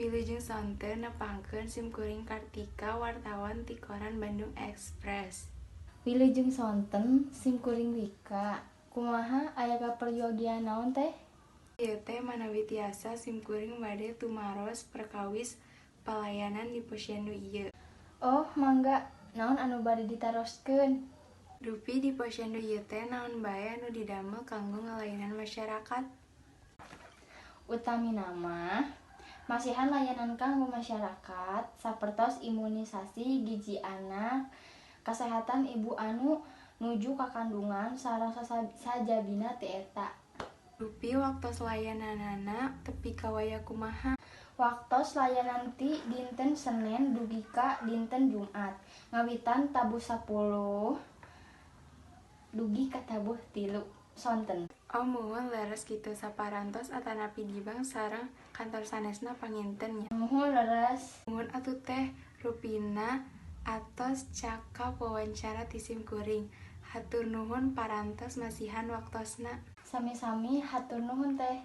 Wilujeng sonten, nepangkeun simkuring Kartika, wartawan ti koran Bandung Express. Wilujeng sonten, simkuring Rika. Kumaha, aya kaperyogian naon, Teh? Ieu teh manawi tiasa simkuring bade tumaros perkawis palayanan di posyandu ieu. Oh, mangga. Naon anu bade ditaroskeun? Dupi di posyandu ieu teh naon bae anu didamel kanggo ngalayanan masyarakat? Utamina mah masihan layanan kanggo masyarakat sapertos imunisasi, gizi anak, kasehatan ibu anu nuju kakandungan, sareng sajabina ti eta. Dupi waktos layananana tepi ka wayah kumaha? Waktos layanan ti dinten Senen dugi ka dinten Jumat, ngawitan tabuh 10 dugi ka tabuh 3 sonten. Oh, muhun, leres kitu. Saparantos atanapi di bank sareng kantor sanesna panginten nya. Muhun, leres. Muhun atuh, Teh rupina atos cakap wawancara ti simkuring. Hatur nuhun parantos masihan waktosna. Sami-sami, hatur nuhun, Teh.